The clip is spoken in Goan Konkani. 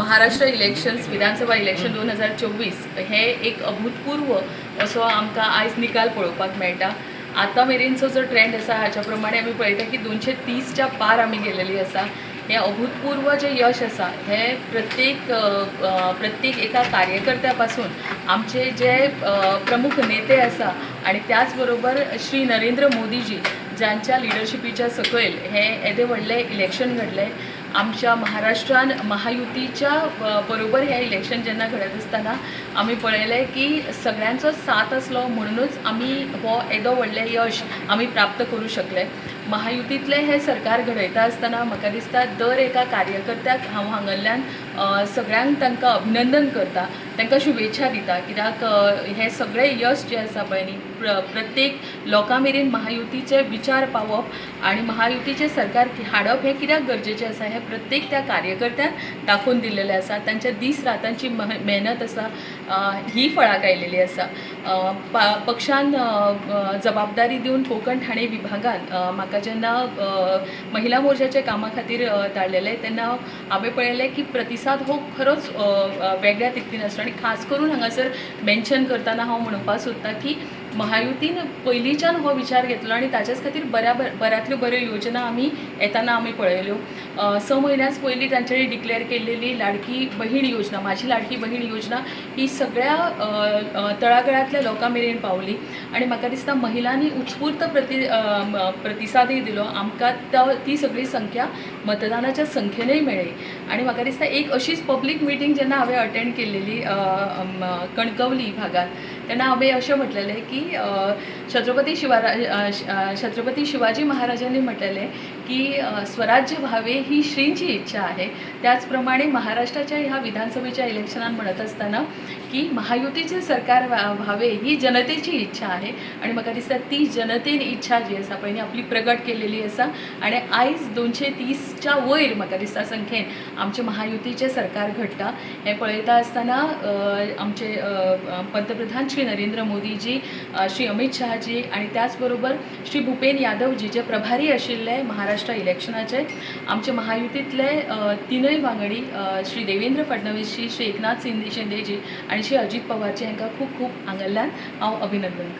महाराष्ट्र इलेक्शन्स, विधानसभा इलेक्शन 2024 हे एक अभूतपूर्व असो आमकां आयज निकाल पळोवपाक मेळटा. आतां मेरेनचो जो ट्रेंड आसा, हाच्या प्रमाणे आमी पळयता की 230च्या पार आमी गेलेली आसा. हें अभूतपूर्व जें यश आसा, हें प्रत्येक प्रत्येक एका कार्यकर्त्या पासून आमचे जे प्रमुख नेते आसा आणि त्याच बरोबर श्री नरेंद्र मोदीजी, ज्यांच्या लिडरशिपीच्या सकयल हें येदें व्हडलें इलेक्शन घडलें. आमच्या महाराष्ट्रान महायुतीच्या बरोबर हें इलेक्शन जेन्ना घडत आसतना आमी पळयलें की सगळ्यांचो साथ आसलो, म्हणुनूच आमी हो येदो व्हडलें यश आमी प्राप्त करूं शकले. महायुतींतलें हें सरकार घडयता आसतना म्हाका दिसता दर एका कार्यकर्त्याक हांव हांगल्ल्यान सगळ्यांक तांकां अभिनंदन करता, तांकां शुभेच्छा दिता. कित्याक हें सगळें यश जें आसा पळय न्ही, प्रत्येक लोकां मेरेन महायुतीचे विचार पावप आनी महायुतीचें सरकार हाडप हें कित्याक गरजेचें आसा, हें प्रत्येक त्या कार्यकर्त्यान दाखोवन दिल्लेलें आसा. तांच्या दीस रातांची मेहनत आसा, ही फळाक आयलेली आसा. पक्षान जबाबदारी दिवन कोकण ठाणे विभागान म्हाका जेन्ना महिला मोर्चाच्या कामा खातीर धाडलेलें, तेन्ना हांवें पळयलें की प्रतिसाद हो खरोच वेगळ्या तिकतीन आसलो. आनी खास करून हांगासर मेन्शन करतना हांव म्हणपाक सोदतां की महायुतीन पयलींच्यान हो विचार घेतलो आनी ताच्याच खातीर बऱ्यांतल्यो बऱ्यो योजना आमी येताना आमी पळयल्यो. 6 म्हयन्याच पयलीं तांच्यांनी डिक्लेअर केल्लेली लाडकी बहीण योजना, माझी लाडकी बहीण योजना ही सगळ्या तळागाळांतल्या लोकां मेरेन पावली आनी म्हाका दिसता महिलांनी उत्स्फूर्त प्रतिसादय दिलो आमकां. ती सगळी संख्या मतदानाच्या संख्येनय मेळ्ळी. आनी म्हाका दिसता एक अशीच पब्लीक मिटींग जेन्ना हांवें अटेंड केल्लेली कणकवली भागात, तेन्ना हांवें अशें म्हटलेलें की छत्रपती शिवाजी महाराजांनी म्हटलेलें की स्वराज्य व्हावे ही श्रींची इच्छा आहे. त्याचप्रमाणे महाराष्ट्राच्या ह्या विधानसभेच्या इलेक्शनान म्हणत आसतना की महायुतीचे सरकार व्हावे ही जनतेची इच्छा आहे. आनी म्हाका दिसता ती जनतेन इच्छा जी आसा पळय न्ही, आपली प्रगट केलेली आसा आनी आयज 230च्या वयर म्हाका दिसता संख्येन आमचें महायुतीचें सरकार घडटा. हें पळयता आसतना आमचे अ, अ, पंतप्रधान श्री नरेंद्र मोदीजी, श्री अमित शहाजी आनी त्याच बरोबर श्री भूपेन यादवजी, जे प्रभारी आशिल्ले महाराष्ट्र इलेक्शनाचे, आमचे महायुतींतले तिनूय वांगडी, श्री देवेंद्र फडणवीसजी, श्री एकनाथ शिंदेजी आनी श्री अजीत पवारजी, हांकां खूब खूब हांगल्ल्यान हांव अभिनंदन करतां.